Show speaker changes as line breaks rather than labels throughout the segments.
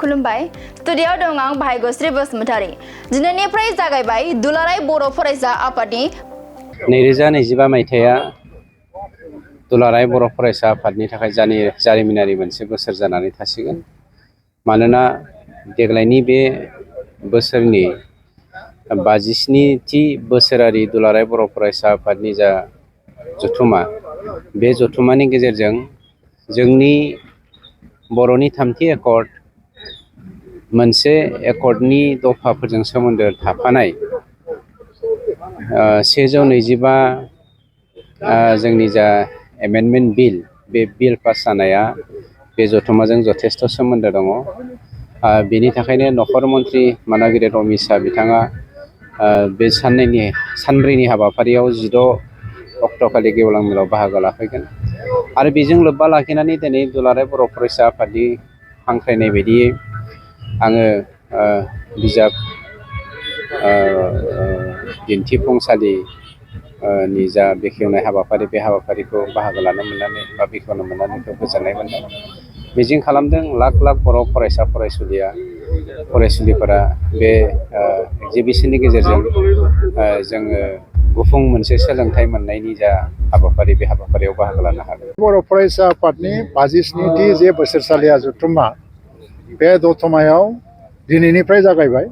खुलुमबाय स्टुडियाव दं आं भाग्यश्री बसुमतारी दिनैनिफ्राय जागायबाय दुलाराय बर' फरायसा आफादनि
2025 मायथाइया दुलाराय बर' फरायसा आफादनि थाखाय जारिमिनारि मोनसे बोसोर जानानै थासिगोन मानोना देग्लायनि बे बोसोरनि 57थि बोसोरारि दुलाराय बर' फरायसा आफादनि जा जथुमा बे जथुमानि गेजेरजों जोंनि बर'नि 3थि एकर्ड मोनसे एकर्डनि दफाफोरजों सोमोन्दो थाफानाय 125 जोंनि जा एमेन्डमेन्ट बिल बे बिल पास जानाया बे जथुमाजों जथेस्थ सोमोन्दो दङ बेनि थाखायनो नखर मन्त्रि मानागिरि रमिसा बिथाङा बे सानब्रैनि हाबाफारियाव 16 अक्ट'खालि गेवलां मेलाव बाहागो लाफैगोन आरो बेजों लोब्बा लाखिनानै दिनै दुलाराय बर' फरायसा आफादनि हांख्रायनाय बायदियै आङो बिजाब दिन्थिफुंसालि नि जा बेखेवनाय हाबाफारि बे हाबाफारिखौ बाहागो लानो मोननानै बा बेखेवनो मोननानै गोजोननाय मोनदों मिजिं खालामदों लाख लाख बर' फरायसा फरायसुलिफोरा बे एग्जिबिशननि गेजेरजों जोङो गुफुं मोनसे सोलोंथाइ मोननायनि जा हाबाफारि बे हाबाफारियाव बाहागो लानो हागोन।
बर' फरायसा आफादनि 57थि जे बोसोरसालिया जथुमा बे जथुमायाव दिनैनिफ्राय जागायबाय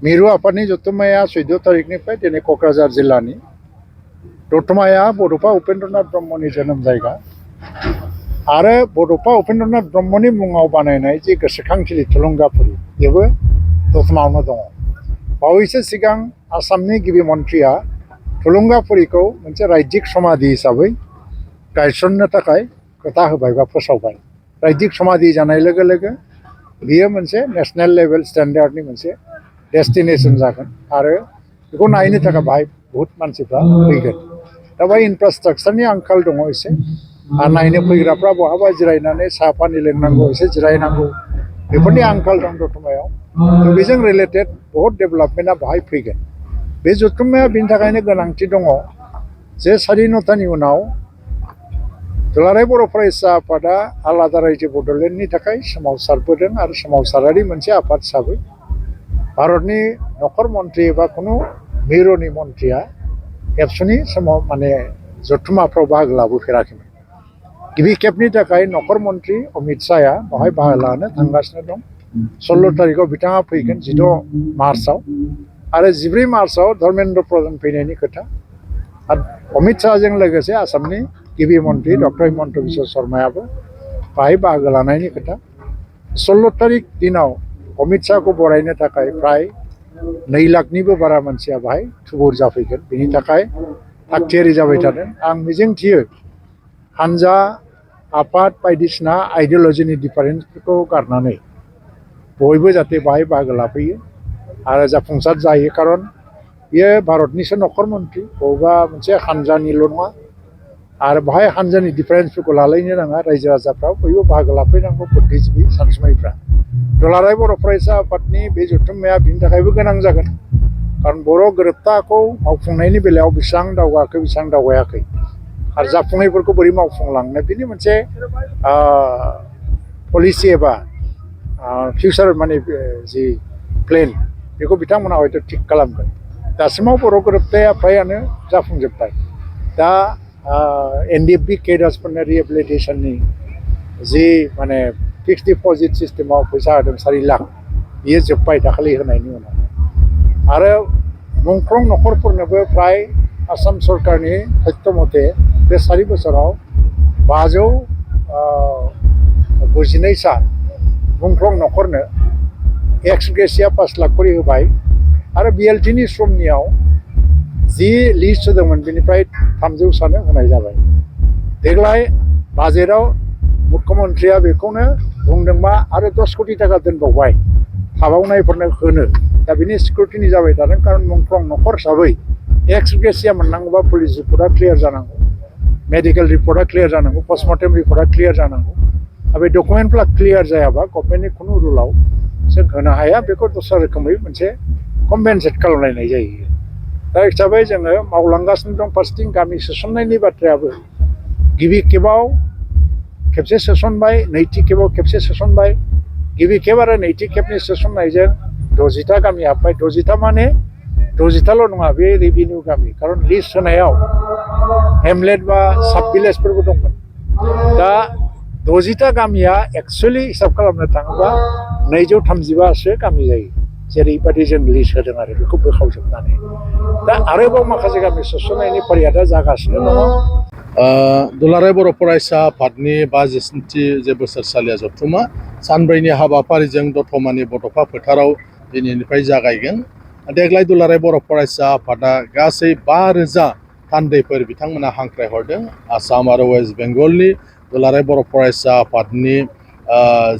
मिरु आफादनि जथुमाया 14 तारिखनिफ्राय दिनै क'क्राझार जिल्लानि जथुमाया बड'फा उपेन्द्रनाथ ब्रह्मनि जोनोम जायगा आरो बड'फा उपेन्द्रनाथ ब्रह्मनि मुङाव बानायनाय जे गोसोखांथिलि थुलुंगाफुरि बेबो जथुमायावनो दङ। बावैसो सिगां आसामनि गिबि मन्थ्रिया थुलुंगाफुरिखौ मोनसे रायजिक समाधि हिसाबै गायसननो थाखाय खोथा होबाय बा फोसावबाय। रायजिक समाधि जानाय लोगो लोगो बियो मोनसे नेशनेल लेभेल स्टेन्डार्डनि मोनसे डेस्टिनेसन जागोन आरो बेखौ नायनो थाखाय बाहाय बहुत मानसिफ्रा फैगोन। दा बेहाय इनफ्रास्ट्राक्चारनि आंखाल दङ एसे आरो नायनो फैग्राफ्रा बहाबा जिरायनानै साहा पानि लोंनांगौ एसे जिरायनांगौ बेफोरनि आंखाल दं जथुमायाव। बेजों रिलेटेड बहुत डेभेलपमेन्टआ बाहाय फैगोन। बे जथुमाया बेनि थाखायनो गोनांथि दङ जे स्वाधीनतानि उनाव दुलाराय बर' फरायसा आफादा आलादा रायजो बड'लेण्डनि थाखाय सोमावसारबोदों आरो सोमावसारारि मोनसे आफाद हिसाबै भारतनि नखर मन्त्रि एबा खुनु मिरुनि मन्थ्रिया एबसुनि समाव जथुमाफ्राव बाहागो लाबोफेराखैमोन। गिबि खेबनि थाखाय नखर मन्त्रि अमित शाहया बेवहाय बाहागो लानो थांगासिनो दं। 16 तारिखआव बिथाङा फैगोन 16 मार्चआव आरो 14 मार्चआव धर्मेन्द्र प्रधान फैनायनि खोथा आरो अमित शाहजों लोगोसे आसामनि गिबि मन्त्रि डक्टर हिमन्त बिश्व शर्मायाबो बाहाय बाहागो लानायनि खोथा। 16 तारिख दिनाव अमित शाहखौ बरायनो थाखाय प्राय 2 लाखनिबो बारा मानसिया बाहाय थुबुर जाफैगोन। बेनि थाखाय थागथियारि जाबाय थादों। आं मिजिंथियो हानजा आफाद बायदिसिना आइडिय'लजिनि डिफारेन्सफोरखौ गारनानै बयबो जाहाथे बाहाय बाहागो लाफैयो आरो जाफुंसार जायो। खारन बियो भारतनिसो नखर मन्त्रि बबेबा मोनसे हानजानिल' नङा आरो बाहाय हानजानि डिफारेन्सफोरखौ लालायनो नाङा। रायजो राजाफ्रा बयबो बाहागो लाफैनांगौ बुद्धिजिबि सानसुमैफ्रा। दुलाराय बर' फरायसा आफादनि बे जथुम्माया बिनि थाखायबो गोनां जागोन खारन बर' गोरोबथाखौ मावफुंनायनि बेलायाव बेसेबां दावगाखै बेसेबां दावगायाखै आरो जाफुङैफोरखौ बोरै मावफुंलांनो बिनि मोनसे पलिसि एबा फिउचार जि प्लेन बेखौ बिथांमोना हयथ' थिग खालामगोन। दासिमाव बर' गोरोबथाया फ्रायानो जाफुंजोब्बाय। दा NDFB केडार्सफोरनो रिहेबिलिटेसननि जि फिक्स डिप'जिट सिस्टेमाव फैसा होदों 4 लाख बियो जोब्बाय दाखालि होनायनि उनाव आरो मुंख्लं नखरफोरनोबो फ्राय आसाम सरकारनि तथ्य मथे बे 4 बोसोराव 592 सा मुंख्लं नखरनो एक्स ग्रेसिया 5 लाख करि होबाय आरो BLTनि समनियाव जि लिस्ट होदोंमोन बेनिफ्राय 300 सानो होनाय जाबाय। देग्लाय बाजेटआव मुख्यमन्त्रिया बेखौनो बुंदोंबा आरो 10 कोटि थाखा दोनबावबाय थाबावनायफोरनो होनो। दा बिनि सिकिउरिटिनि जाबाय थादों खारन मुंख्लं नखर हिसाबै एक्स ग्रेसिया मोननांगौबा पुलिस रिपर्टआ क्लियार जानांगौ, मेडिकेल रिपर्टआ क्लियार जानांगौ, पस्टमर्टेम रिपर्टआ क्लियार जानांगौ आरो बे डकुमेन्टफ्रा क्लियार जायाबा गभर्नमेन्टनि खुनु रुलाव जों होनो हाया। बेखौ दस्रा रोखोमै मोनसे कम्पेनसेट खालामलायनाय जायो। दा हिसाबै जोङो मावलांगासिनो दं। फार्स्टिं गामि सोसननायनि बाथ्रायाबो गिबि खेबाव खेबसे सोसनबाय, नैथि खेबाव खेबसे सोसनबाय गिबि खेब आरो नैथि खेबनि सोसननायजों 60टा गामि हाबबाय 60टा माने 60टाल' नङा बे रेभिनिउ गामि खारन लिस्ट होनायाव हेमलेट बा साब भिलेजफोरबो दंमोन दा 60टा गामिया एक्सुवेलि हिसाब खालामनो थाङोबा 235सो गामि जायो जेरैबायदि जों लिस्ट होदों आरो बेखौ बोखावजोबनानै दा आरोबाव माखासे गामि सोसननायनि फारिया जागासिनो दङ
दुलाराय बर' फरायसा आफादनि 57थि जे बोसोरसालिया जथुमा सानब्रैनि हाबाफारिजों दतमानि बड'फा फोथाराव दिनैनिफ्राय जागायगोन देग्लाय दुलाराय बर' फरायसा आफादा गासै 5000 थान्दैफोर बिथांमोना हांख्रायहरदों आसाम आरो वेस्ट बेंगलनि दुलाराय बर' फरायसा आफादनि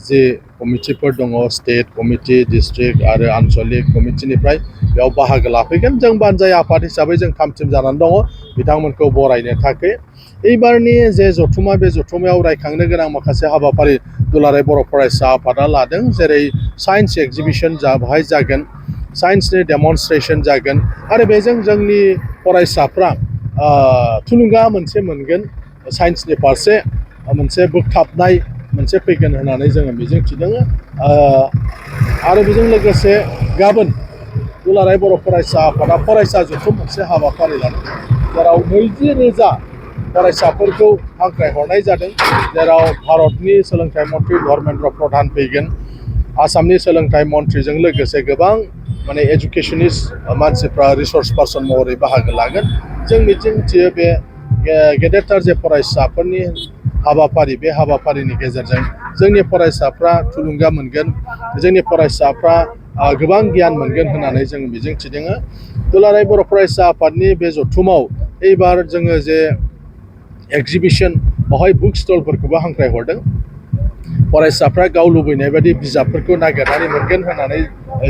जे कमिटिफोर दङ स्टेट कमिटि डिस्ट्रिक्ट आरो आनसलिक कमिटिनिफ्राय बेयाव बाहागो लाफैगोन जों बानजाय आफाद हिसाबै जों थामथिम जानानै दङ बिथांमोनखौ बरायनो थाखाय एबारनि जे जथुमा बे जथुमायाव रायखांनो गोनां माखासे हाबाफारि दुलाराय बर' फरायसा आफादा लादों जेरै साइन्स एक्जिबिशन बेवहाय जागोन साइन्सनि डेमनस्ट्रेशन जागोन आरो बेजों जोंनि फरायसाफ्रा थुलुंगा मोनसे मोनगोन साइन्सनि फारसे मोनसे बोगथाबनाय मोनसे फैगोन होननानै जोङो मिजिंथिदों आरो बेजों लोगोसे गाबोन दुलाराय बर' फरायसा आफादा फरायसा जथुम मोनसे हाबाफारि लादों जेराव 20,000 फरायसाफोरखौ हांख्रायहरनाय जादों जेराव भारतनि सोलोंथाइ मन्त्रि धर्मेन्द्र प्रधान फैगोन आसामनि सोलोंथाइ मन्त्रिजों लोगोसे गोबां माने एजुकेशनिस्ट मानसिफ्रा रिसर्स पार्सन महरै बाहागो लागोन जों मिजिंथियो बे गेदेरथार जे फरायसाफोरनि हाबाफारि बे हाबाफारिनि गेजेरजों जोंनि फरायसाफ्रा थुलुंगा मोनगोन जोंनि फरायसाफ्रा गोबां गियान मोनगोन होननानै जों मिजिंथिदों दुलाराय बर' फरायसा आफादनि बे जथुमाव एबार जोङो जे एक्जिबिशन बेवहाय बुक स्टलफोरखौबो हांख्रायहरदों फरायसाफ्रा गाव लुबैनाय बायदि बिजाबफोरखौ नागिरनानै मोनगोन होननानै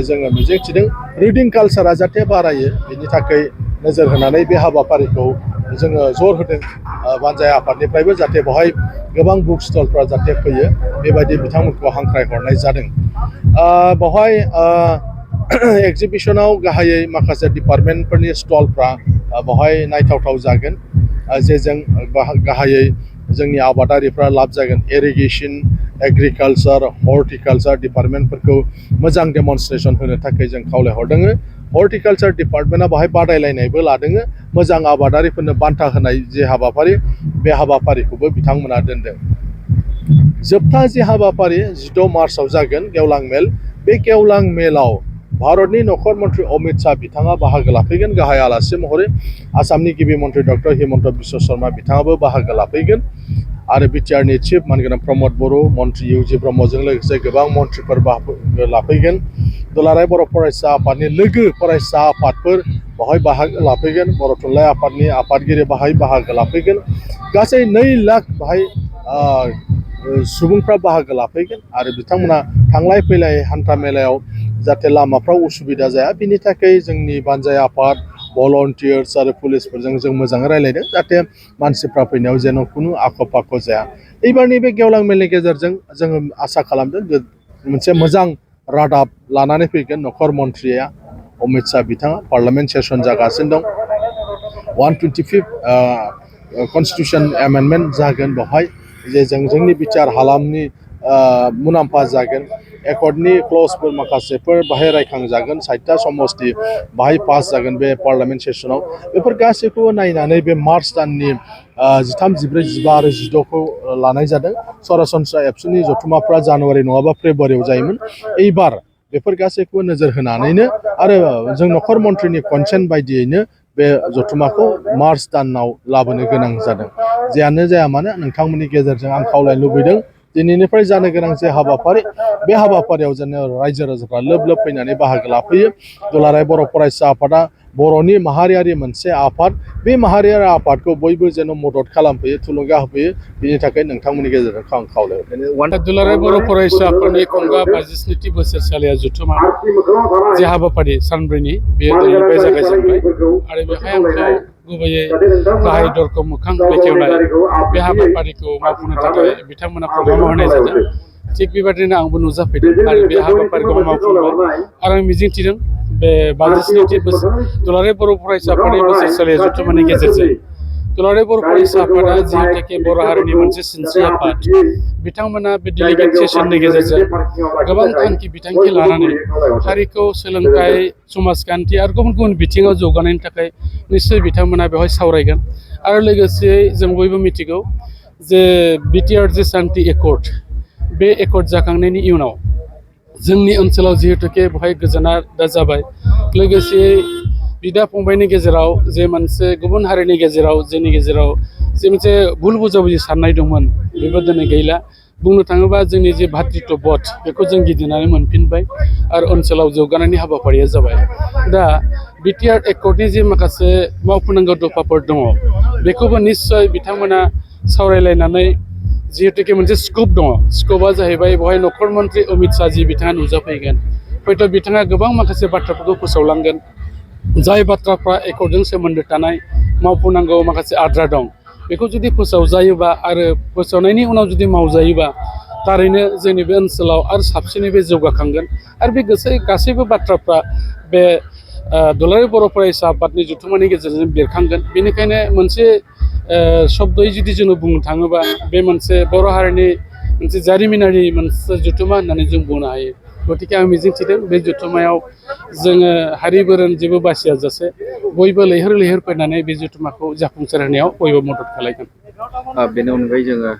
जोङो मिजिंथिदों रिडिं कालसारा जाहाथे बारायो बेनि थाखाय नोजोर होनानै बे हाबाफारिखौ जोङो जर होदों बानजाय आफादनिफ्रायबो जाहाथे बेवहाय गोबां बुक स्टलफ्रा जाहाथे फैयो बेबायदि बिथांमोनखौ हांख्रायहरनाय जादों बेवहाय एक्जिबिशनाव गाहायै माखासे डिपार्टमेन्टफोरनि स्टलफ्रा बेवहाय नायथावथाव जागोन जेजों गाहायै जोंनि आबादारिफ्रा लाब जागोन इरिगेशन एग्रिकालचार हर्टिकालचार डिपार्टमेन्टफोरखौ मोजां डेमनस्ट्रेशन होनो थाखाय जों खावलायहरदों हर्टिकालचार डिपार्टमेन्टआ बाहाय बादायलायनायबो लादों मोजां आबादारिफोरनो बान्था होनाय जे हाबाफारि बे हाबाफारिखौबो बिथांमोना दोनदों जोबथा जे हाबाफारि 16 मार्चआव जागोन गेवलां मेल बे गेवलां मेलाव भारतनि नखर मन्त्रि अमित शाह बिथाङा बाहागो लाफैगोन गाहाय आलासि महरै आसामनि गिबि मन्त्रि डक्टर हिमन्त बिश्व शर्मा बिथाङाबो बाहागो लाफैगोन आरो बिटिआरनि चिफ मानगोनां प्रमद बर' मन्त्रि इउजि ब्रह्मजों लोगोसे गोबां मन्त्रिफोर बाहागो लाफैगोन दुलाराय बर' फरायसा आफादनि लोगो फरायसा आफादफोर बेवहाय बाहागो लाफैगोन बर' थुनलाइ आफादनि आफादगिरि बाहाय बाहागो लाफैगोन गासै 2 लाख बाहाय सुबुंफ्रा बाहागो लाफैगोन आरो बिथांमोना थांलाय फैलाय हान्था मेलायाव जाहाथे लामाफ्राव उसुबिदा जाया बिनि थाखाय जोंनि बानजाय आफाद भलन्टियार्स आरो पुलिसफोरजों जों मोजाङै रायज्लायदों जाहाथे मानसिफ्रा फैनायाव जेन खुनु आख' फाख' जाया एबारनि बे गेवलां मेलनि गेजेरजों जोङो आसा खालामदों मोनसे मोजां रादाब लानानै फैगोन नखर मन्त्रिया अमित शाह बिथाङा पार्लामेन्ट सेसन जागासिनो दं 125 कनस्टिटिउसन एमेन्डमेन्ट जागोन बेवहाय जे जोंनि बिटिआर हालामनि मुलाम्फा जागोन एकर्डनि क्लजफोर माखासेफोर बाहाय रायखांजागोन 60टा समस्ति बाहाय पास जागोन बे पार्लामेन्ट सेसनाव बेफोर गासैखौबो नायनानै बे मार्च दाननि 13, 14, 15 आरो 16खौ लानाय जादों सरासनस्रा एबसुनि जथुमाफ्रा जानुवारि नङाबा फेब्रुवारियाव जायोमोन एबार बेफोर गासैखौबो नोजोर होनानैनो आरो जों नखर मन्त्रिनि कनसेन्ट बायदियैनो बे जथुमाखौ मार्च दानाव लाबोनो गोनां जादों जेयानो जाया मानो नोंथांमोननि गेजेरजों आं खावलायनो लुबैदों दिनैनिफ्राय जानो गोनां जे हाबाफारि बे हाबाफारियाव जेन रायजो राजाफ्रा लोब लोब फैनानै बाहागो लाफैयो दुलाराय बर' फरायसा आफादा बर'नि माहारियारि मोनसे आफाद बे माहारियारि आफादखौ बयबो जेन मदद खालामफैयो थुलुंगा होफैयो बिनि थाखाय नोंथांमोननि गेजेरजों आं खावलायहरदों
दुलाराय बर' फरायसा आफादनि खुंगा 52थि बोसोरसालिया जथुमा जे हाबाफारि सानब्रैनि बेयो दिनैनिफ्राय जागायजेनबाय आरो बेहाय आंखौ गुबैयै गाहाय दरखौ मोखां बेखेवनाय बे हाबाफारिखौ मावफुंनो थाखाय बिथांमोना प्रग्रामाव होनाय जादों थिग बेबादिनो आंबो नुजाफैदों आरो बे हाबाफारिखौ मावफुंबाय आरो आं मिजिंथिदों बे 52थि दुलाराय बर' फरायसा आफादनि बोसोरसालिया जथुमानि गेजेरजों दुलाराय बर' फरायसा आफादा जिहेतुके बर' हारिनि मोनसे सिनस्रि आफाद बिथांमोना बे डेलिगेट सेसननि गेजेरजों गोबां थांखि बिथांखि लानानै हारिखौ सोलोंथाइ समाजखान्थि आरो गुबुन गुबुन बिथिङाव जौगानायनि थाखाय निश्चय बिथांमोना बेवहाय सावरायगोन आरो लोगोसेयै जों बयबो मिथिगौ जे बिटिआर जे शान्ति एकर्ड बे एकर्ड जाखांनायनि उनाव जोंनि ओनसोलाव जिहेतुके बेवहाय गोजोना दा जाबाय लोगोसेयै बिदा फंबायनि गेजेराव जे मोनसे गुबुन हारिनि गेजेराव जोंनि गेजेराव जे मोनसे भुल बुजाबुजि साननाय दंमोन बेबो दिनै गैला बुंनो थाङोबा जोंनि जे भातृत्व बोध बेखौ जों गिदिंनानै मोनफिनबाय आरो ओनसोलाव जौगानायनि हाबाफारिया जाबाय दा बिटिआर एकर्डनि जे माखासे मावफुंनांगौ दफाफोर दङ बेखौबो निश्चय बिथांमोना सावरायलायनानै जिहेतुके मोनसे स्कप दङ स्कपआ जाहैबाय बेवहाय नखर मन्त्रि अमित शाहजी बिथाङा नुजाफैगोन हयथ' बिथाङा गोबां माखासे बाथ्राफोरखौ फोसावलांगोन जाय बाथ्राफ्रा एकर्डजों सोमोन्दो थानाय मावफुंनांगौ माखासे आद्रा दं बेखौ जुदि फोसावजायोबा आरो फोसावनायनि उनाव जुदि मावजायोबा थारैनो जोंनि बे ओनसोलाव आरो साबसिनै बे जौगाखांगोन आरो बे गासैबो बाथ्राफ्रा बे दुलाराय बर' फरायसा आफादनि जथुम्मानि गेजेरजों बेरखांगोन बेनिखायनो मोनसे शब्दयै जुदि जोङो बुंनो थाङोबा बे मोनसे बर' हारिनि मोनसे जारिमिनारि मोनसे जथुम्मा होननानै जों बुंनो हायो गतिके आं मिजिंथिदों बे जथुम्मायाव जोङो हारि बोरोन जेबो बासिया जासे बयबो लैहोर लैहोर फैनानै बे जथुम्माखौ जाफुंसार होनायाव बयबो मदद खालामगोन
बेनि अनगायै जोङो